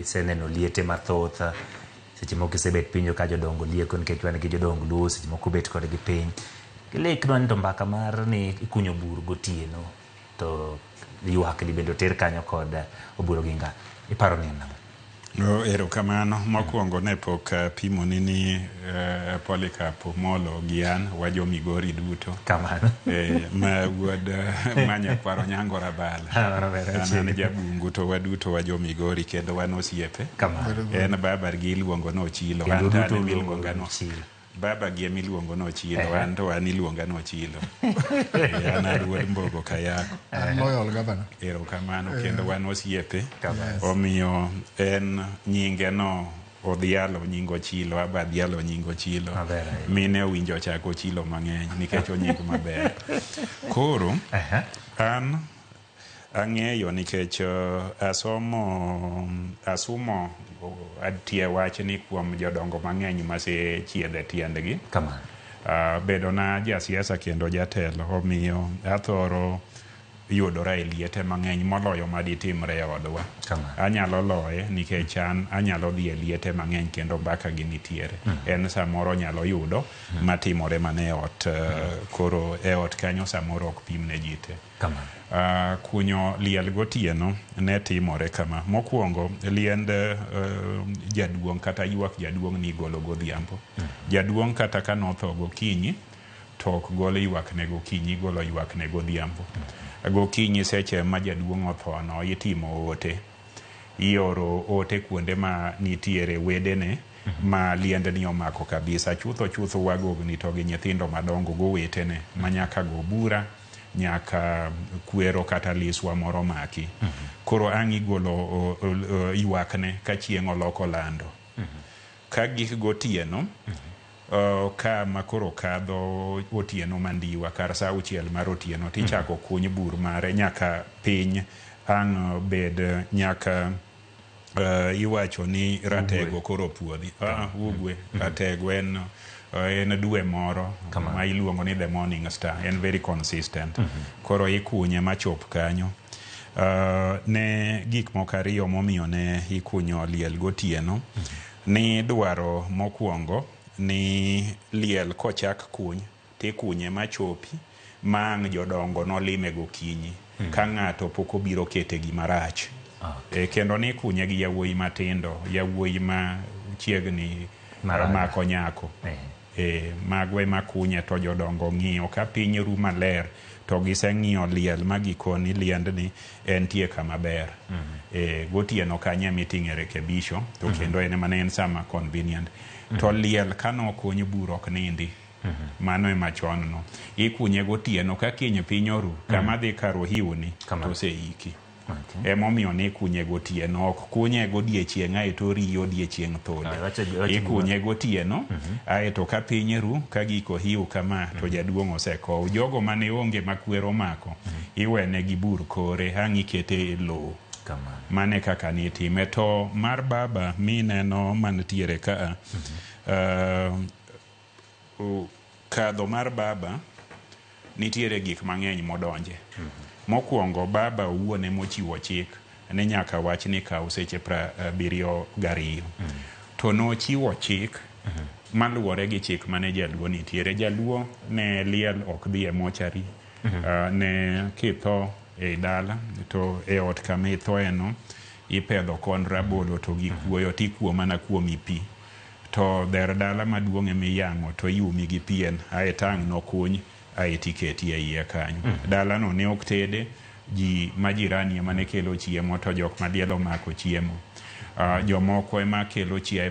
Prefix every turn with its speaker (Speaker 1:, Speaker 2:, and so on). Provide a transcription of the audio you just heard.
Speaker 1: Iseneno liete mathoth, seche moko isebet piny ka jodongo lieko nikech wan gi jodong Luo, seche moko ubet kodgi piny. Gileknwa ni to mbaka mar ni ikunyo bur gotieno to ywak ni bende oter kanyo kod Oburu Oginga. Iparo ni en ang'o?
Speaker 2: No, erokamano. Mokwongo ne pok apimoni ni Polycarp Omolo gi an wajo Migori duto.
Speaker 1: Kamano.
Speaker 2: Ma wuod ma nyakwar Onyango Rabala. An jabungu to waduto wajo Migori kendo wan osiepe.
Speaker 1: Kamano.
Speaker 2: En baba gi iluongo ni Ochilo.
Speaker 1: Kendo
Speaker 2: An to
Speaker 1: duto
Speaker 2: an
Speaker 1: uluongo
Speaker 2: emiluonga
Speaker 1: ni
Speaker 2: no.
Speaker 1: Ochilo.
Speaker 2: Baba gi emiluongo ni Ochilo, an to an iluonga ni Ochilo. An an wuod Mbogo Kayako.
Speaker 3: An loyal governor.
Speaker 2: Erokamano kendo wan osiepe.
Speaker 1: Kamano.
Speaker 2: Omiyo en nyinge no odhialo nying Ochilo, aba adhialo nying Ochilo.
Speaker 1: Maber ahinya.
Speaker 2: Mine owinjo chako Ochilo mang'eny nikech onying maber. Koro an ang'eyo nikech asomo asumo tie wachni kuom jodongo mang'eny masechiedhe tiendgi.
Speaker 1: Kamano.
Speaker 2: Bedona jasiasa kendo jatelo omiyo athoro yudora e liete mang'eny moloyo maditimre e odwa.
Speaker 1: Kamano.
Speaker 2: Anyalo loye nikech an anyalo dhi e liete mang'eny kendo mbaka gi nitiere. En samoro nyalo yudo matimore mana e ot. Koro e ot kanyo samoro ok pim ne ji te.
Speaker 1: Kamano.
Speaker 2: Kunyo liel gotieno ne timore kama. Mokwongo liend jaduong' kata ywak jaduong' ni igolo godhiambo. Jaduong' kata ka notho gokinyi to ok gol ywakne gokinyi, igolo ywakne godhiambo. Gokinyi seche ma jaduong' othono itimo ote. Ioro ote kuonde ma nitiere wedene ma liendni omako kabisa. Chutho chutho wagogni to gi nyithindo madongo gowetene ma nyaka go bura, nyaka kwero kata liswa moro maki. Koro ang' igolo ywakne ka chieng' oloko lando. Ka gik gotieno, ka ma koro kadho otieno mandiwa kar sa 6 mar otieno tichako kuny bur mare nyaka piny ang' bed nyaka iwacho ni ratego koro puodhi. Ugwe. Ratego en dwe moro ma iluongo ni the morning star. En very consistent. Koro ikunye machop kanyo. Ne gik moko ariyo momiyo ne ikunyo liel gotieno. Ni dwaro mokwongo ni liel kochak kuny tikunye machopi ma ang' jodongo nolime gokinyi ka ng'ato pok obiro kete gimarach. Kendo ni ikunye gi yawuoyi matindo, yawuoyi ma chiegni mako nyako. Mago ema kunye to jodongo ng'iyo ka piny ru maler to giseng'iyo liel ma gikoni liendni entie kama ber. Gotieno kanyo ema iting'e rekebisho to kendo en ema ne en sama convenient. To liel kanokuny bur ok nindi. Mano ema chon no. Ikunye gotieno ka kiny piny oru kama dhi kar ohiwni to oseiki. Emomiyo ni ikunye gotieno, ok kunye godiechieng' aeto oriyo odiechieng' thole. Ikunye gotieno aeto ka piny ru ka gik ohiw kama to jaduong' osekow. Jogo mane onge ma kwer omako iwene gi bur kore ang' ikete e lowo. Mano e kaka nitime. To mar baba mineno mantiere kaa, kadho mar baba nitiere gik mang'eny modonje. Mokwongo baba owuon emochiwo chik ni nyaka wach ni kaw seche 72. To nochiwo chik maluwore gi chik mane jaluo nitiere. Jaluo ne liel ok dhi e mochari. Ne kitho e dala to e ot kama ithoeno ipedho kond rabolo to gi kuoyo tikuo mana kuomi pi. To dher dala maduong' emiyang'o to iumi gi pien aeto ang' nokuny aeto iketi e iye kanyo. Dalano ne ok tede, ji ma jirani ema ne kelo chiemo to jok ma diel omako chiemo. Jomoko ema kelo chiaye.